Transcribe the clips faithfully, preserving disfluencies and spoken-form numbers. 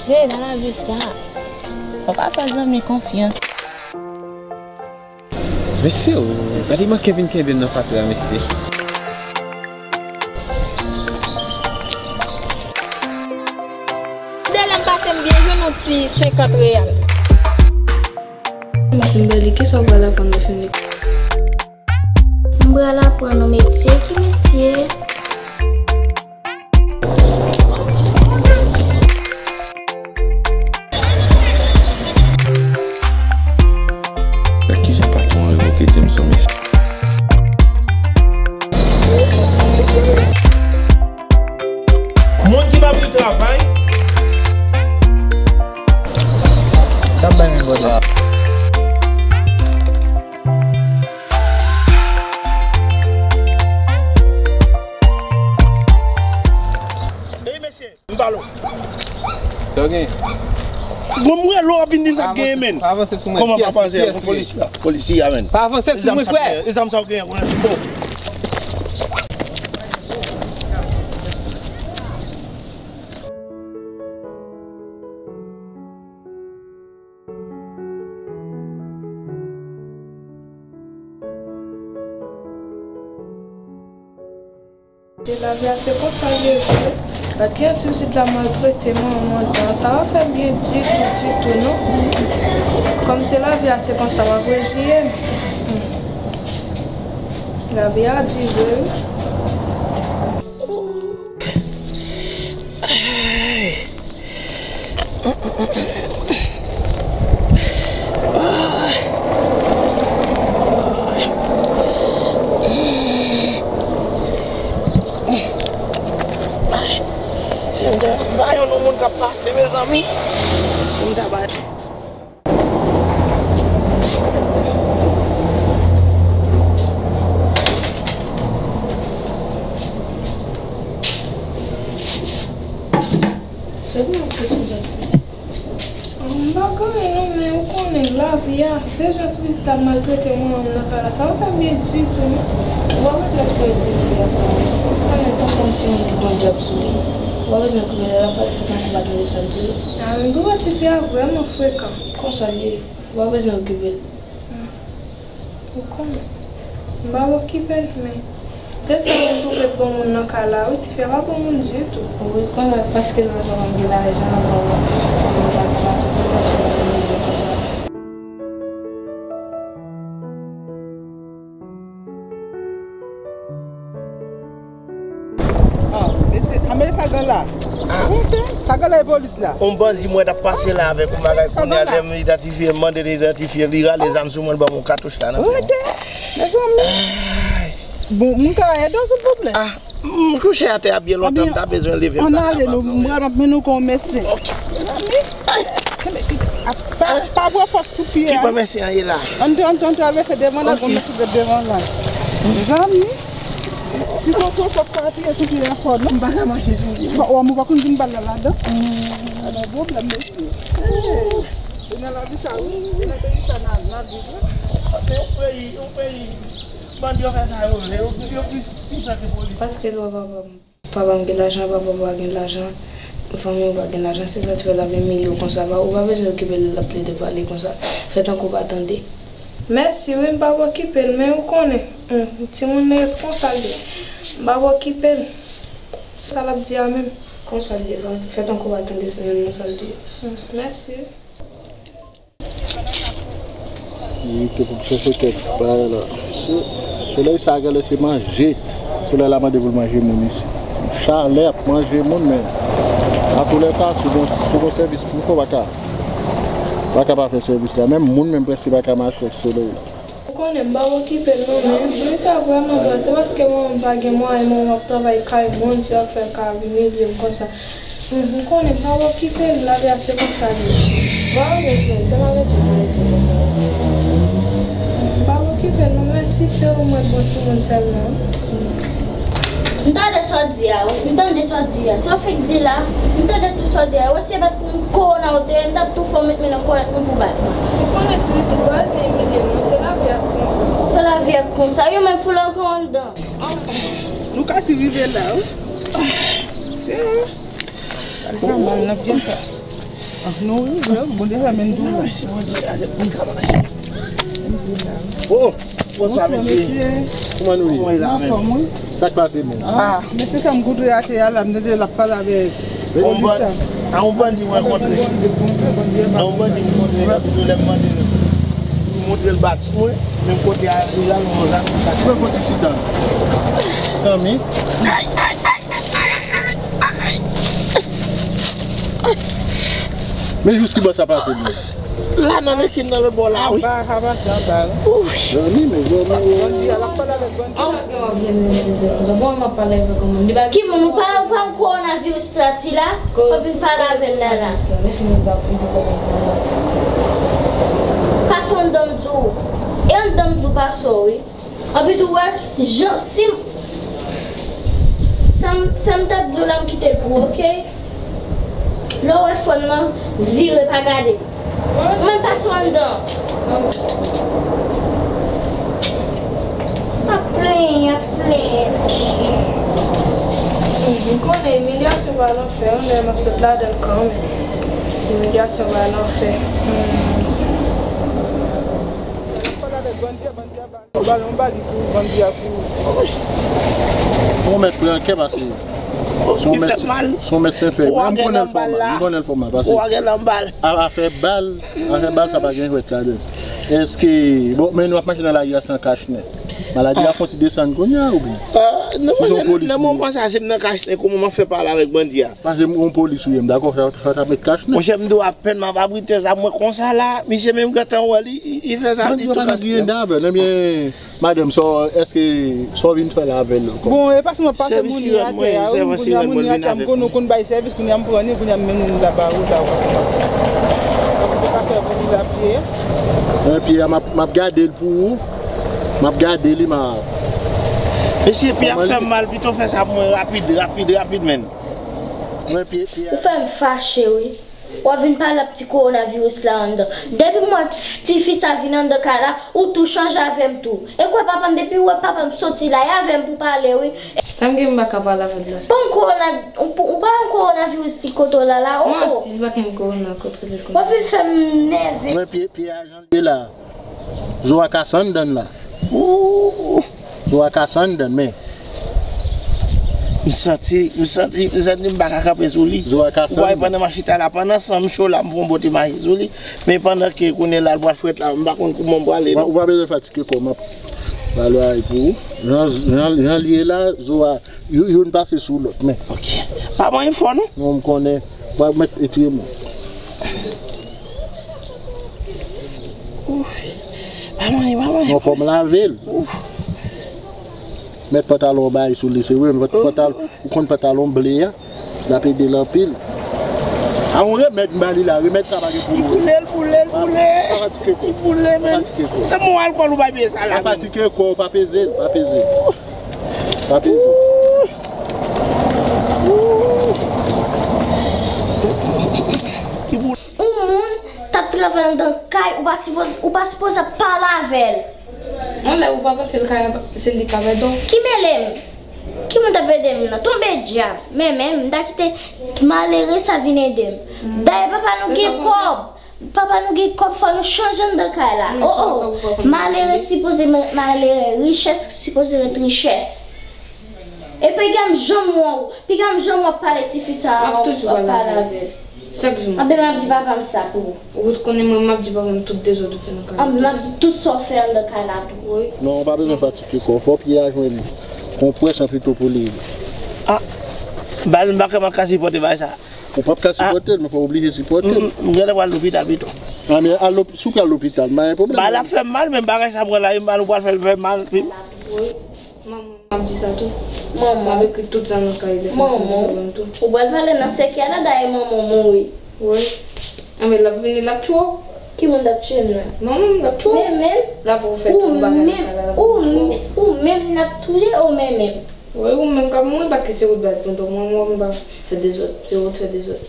Se nan lavi sa. Fò pa fè zanmi konfyans. Mesye o, gade manke vin kenbe m nan fatra, mesye. Dèlè m pase m byen jwenn yon ti senkant reyal. Matin Bèli, kisa w pral aprann nan fin lekòl? M pral aprann yon metye. Ki metye? Gad kijan patwon an revoke James lan, mesye. Moun ki pa vle travay. Sa bay men bòdè. Ey, mesye, m pale w. Sa w gen? Bon, m wè lè w ap vin di m sa k genyen, men. Pa avanse sou mwen. Kòman pa avanse? Polisye a, polisye a, men. Pa avanse sou mwen, frè. E zam sa w genyen, e zam sa w genyen, oh. E lavi a se konsa l ye vre. Gad kijan ti pitit la maltrete manman l tan. Sa pa fè m byen ditou, ditou, non. Kòm se lavi a se konsa, m ap reziye m. Lavi a di vre, wi. Ba yon moun k ap pase, mezanmi. M ta ba Sèlman ap te sonje ti pitit. M pa gen anyen non, men ou konnen lavi a, se jan ti pitit la maltrete manman m nan kay la, sa pa fè m byen ditou non. Ou pa bezwen kredi lavi a sa. Ou konnen tankou yon timoun ki gon dyab sou li. Ou pa bezwen kredi, l ap pale fè tankou w pa tande sa l di yo. A, m twouve tifi a vrèman frekan. Konsa l ye. Ou pa bezwen okipe l. Ou konnen. M pa okipe l, men se sa m twouve bon moun nan kay la, wi, tifi a pa bon moun ditou. Wi, konnen paske nan zòn nan gen lajan, bon, fanmi pa gen lajan, se sa k fè l ap vin konsa. Ah, mesye, ah, men sa gen la. Ah, sa gen la, e polis la. On bandi mwen t ap pase la avèk yon bagay kounye a, lè m idantifye, m mande l idantifye, li rale zam sou mwen, l ban m yon katouch la nan pye m. Mezanmi. Bon, moun ka ede w, silvouplè? Ah, m kouche atè a byen lontan, m ta bezwen leve, m pa kapab non. Ann ale, nou, m pral mennen w kon medsen. Ok. Mezanmi. Pa, pa pran fòs sou pye a. Ki pran medsen an ye la? Ann, ann, ann travèse devan la, gon medsen devan la. Mezanmi. Pi kote w sot pa apiye sou pye a fò, non? M pa ka mache sou pye. Bon, ou pa konn vin bal la ladan? Ala pwoblèm, mesye. E nan lavi sa, wi. E nan peyi sa, n a, n a viv, wi. Se yon peyi, yon peyi, bandi yo fè sa yo vle, yo, yo pi pisan ke polis. Paske lwa papa m. Papa m gen lajan, papa w pa gen lajan, fanmi w pa gen lajan, se sa k fè l ap imilye w konsa. Pa, ou pa bezwen okipe l lè l ap plede pale konsa. Fè tankou w pa tande. Mèsi wi, m p ap okipe l, men ou konnen, hmm, timoun nan konsa l ye. M p ap okipe l. Sa l ap di a menm? Konsa l ye, fè tankou w pa tande sa, yon nan sa l di yo. Hmm, mèsi. Li te pou m chèche kèk bagay la. Se, solèy sa a genlè se manje. Solèy la mande pou l manje moun isi. Chalè ap manje moun, men atoulèka, si w gon, si w gon sèvis pou w fè, w pa ka, w pa ka pa fè sèvis la. Menm moun menm prèske pa ka mache ak solèy la. Ou konnen m pa okipe l non, men ti mesye a vrèman dwòl. Se paske manman m pa gen mwayen, manman m ap travay kay moun, se sa k fè l ka imilye m konsa. M konnen m pa okipe l, lavi a se konsa l ye. Bon, ok, frè, se maladi, maladi konsa. M pa okipe l non, mèsi, se ou mwen bon timoun sèlman. M tande sa w di a, wi. M tande sa w di a. Sa w fèk di la, m tande tout sa w di a. Wè si se pa t kowona w te ye, m t ap tou fè w met men nan kòlèt mwen pou w bat mwen. Ou konnen ti pitit, pa bezwen imilye m non, se lavi a k konsa. Se lavi a k konsa. Yo menm foule ankò anndan. Nou ka si rive la, wi. Se Gade sa mal nan pye sa. Nou rive, Bondye fè men nou. Mèsi Bondye, a se pou li ka mache. Oh, bon sa, mesye. Kòman nou ye? Kòman w ye la menm? Sa k pase menm? Ah, mesye sa m koute atè a la, m tande l ap pale avèk polis la. A yon bandi mwen kontre. A yon bandi mwen kontre, epi tou lè m mande l, m montre l bati mwen, menm kote a, li al yon zam li pase. Mwen kontre chita. Zanmi. Men jis ki bò sa pase menm? La nan rekin nan lòt bò la, wi. Anba, sa pase anba, wi. Zanmi, men zanmi, wi. Bandi a, l ap pale avèk bandi a. Gen w ap vin vin vin konsa. Bon, m ap pale avèk yon moun. Li pa... Ki moun? Ou pa, ou pa kowonaviris la, ti la? Ou vin pale avè l la, la. Li fini ba, li poko konn konn la. Pase anndan m di w. E anndan m di w pase w, wi. Anpi tou wè, jan, si m, sa m, sa m t ap di w la, m kite l pou ou, oke? Lè w wè frè m nan, vire, pa gade. Mwen pase w anndan. Ap plenyen, ap plenyen. M konnen imilyasyon pa lanfè, yon lè m ap sot ladan l kanmenm. Imilyasyon pa lanfè. Hmm. Ou ba l yon bal, li pou bandi a pou ou. Ou mèt pran kè pase. Li fè mal. Se yon mèt sen fè. Mwen, m konnen l fè mal. M konnen l fè mal pase. Ou a gen nan bal. A, afè bal, afè bal sa pa gen jwèt ladan l. Èske, bon, men nou ap mache nan lari a san kach nèt. Maladi a fon ti desann kounye a oubyen? Euh, nan, nan moman sa, si m nan kach nèt, kòman m ap fè pale avèk bandi a? Pase m yon polis ou ye, m dakò, sa, sa, sa mèt kach nèt. Monchè, m di w apèn m ap abrite zam mwen konsa la, misye menm gentan wè li, li, li fè sa, li tou kache. Bandi yo pa nan griyen dè avè l, ebyen, madanm, sa w, èske sa w vin fè la avè l ankò? Bon, e pase m ap pase moun yo atè a, wi, kounye a moun yo atè a, m konn, nou konn bay sèvis, kounye a m pran li, kounye a m mennen li laba, ou ta pase m ap fè. Ou ka fè pou li la pye. Mwen pye a, m ap, m ap gade l pou ou, m ap gade li, m ap... Mesye, pye a fè m mal, pito fè sa pou mwen rapid, rapid, rapid, menn. Mwen pye, pye a. Ou fè m fache, wi. W ap vin pale ap ti kowonaviris la anndan. Depi m wè tifi sa vin anndan kay la, ou tou chanje avè m tou. E kwè papa m, depi w wè papa m soti la, e avè m pou pale, wi. Sa m gen m pa ka pale avè l la. Bon kowona, ou, ou pa yon kowonaviris ti kote w la la, oh, oh. Manti, li pa gen kowona, kote l konnen. W ap vin fè m nève. Mwen pye, pye a jan l ye la. Zo a kase anndan l la. Ooh. Zo a kase anndan l, men. M santi, m santi, m santi m pa ka kanpe sou li. Zo a kase anndan. Ou wè, pandan m ap chita la, pandan san m cho la, m pran bote mache sou li. Men pandan ke kounye la, l pral frèt la, m pa konn kouman m prale, non. Ou pa bezwen fatige kò w, m ap pale pou ou. Jan, jan, jan l ye la, zo a, yo-, youn pase sou lòt, men. Ok. Pa manyen fò, non? Non, m konnen. W ap mèt etire mwen. Ouf. Pa manyen, pa manyen. Non, fò m lave l. Ouf. Mèt pantalon bay sou li, se vre, men pantalon, ou konn pantalon ble a, l ap ede l anpil. A yon remèd m ba li la, remèd sa pa gen pou nou. Li boule, l boule, l boule. Pa, pa fatige kò w. Li boule, men. Pa fatige kò w. Se mwen alkòl ou bay pye sa la. Pa fatige kò w, pa peze l, pa peze l. Pa peze. Yon moun t ap travay anndan kay, ou pa sipoze, ou pa sipoze ap pale avè l. Yon lè ou pa panse l ka, se li k ap ede w. Ki mele m? Ki moun t ap ede m nan? Tonbe dyab. Men, men, m ta kite malere sa vin ede m. Dayè, papa nou gen kòb. Papa nou gen kòb, fò nou chanje anndan kay la. Oh, oh. Malere sipoze ma-, malere, richès sipoze ret richès. E piga m janm wè w, piga m janm w ap pale tifi sa a, w ap pale avè l. Chak jou. Anben, m ap di papa m sa pou ou. Ou konnen mwen, m ap di papa m tout dezòd ou fè nan kay la. Anben, m ap di tout sa w fè anndan kay la tou. Wi. Non, ou pa bezwen fatige kò w. Fò pye a jwenn konpresyon pito pou li. Ah, baz m pa kwè m ap ka sipòte bagay sa. Ou p ap ka sipòte l, men fò w oblije sipòte l. M, m genlè pral lopital pito. Ah, men al lop-, si w pral lopital, pa gen pwoblèm. Bagay la fè m mal, men bagay sa pral la, e mal ou pral fè l fè mal. Wi. Manman, m ap di sa tou. Manman. M ap ekri tout sa nan kay li fè pou li ban m tou. Ou pral pale nan sèkèy la, dayè manman w mouri. Wi. Anben, l ap vini, l ap tchwe w. Ki moun t ap tchwe m nan? Manman m t ap tchwe w. Men menm. L ap fè tout bagay nan kay la, l ap tchwe w. Ou menm, ou menm n ap touye, ou men menm. Wi, ou menm k ap mouri paske se ou t bat mwen, donk mwen, mwen, m pa fè dezòd, se ou t fè dezòd.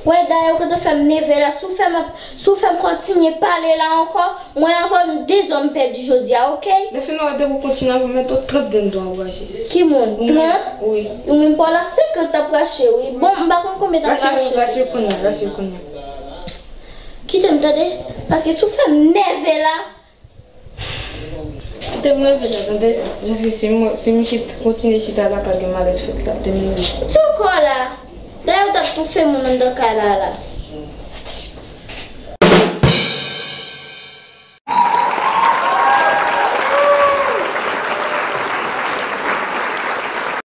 Wè, dayè, ou gentan fè m nève la. Si w fè m ap, si w fè m kontinye pale la ankò, mwen avè w, nou de zòn pèdi jodi a, oke? Lè fini, wè, depi w kontinye avè m, mete trant grenn dwa anraje. Ki moun? Trant? Wi. Ou menm pa w la senkant ap rache, wi. Bon, m pa konn konbyen t ap rache. Rache l kounye a, rache l kounye a. Kite m tande, paske si w fè m nève la. Kite m leve la, tande. Paske si m, si m chit, kontinye chita la, ka gen malèt fèt la. Kite m leve. Ti kò la. Dayè, ou t ap toufe moun anndan kay la, la.